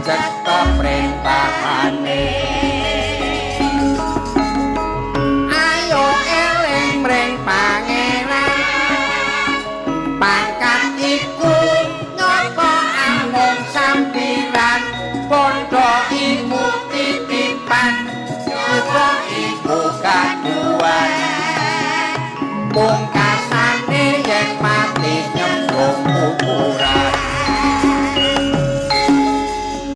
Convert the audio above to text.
Rejek keprintahane. Ayo eling mring Pangeran, pangkat iku nyata amung sampiran, bondo iku titipan, yoga iku kaduan. Mung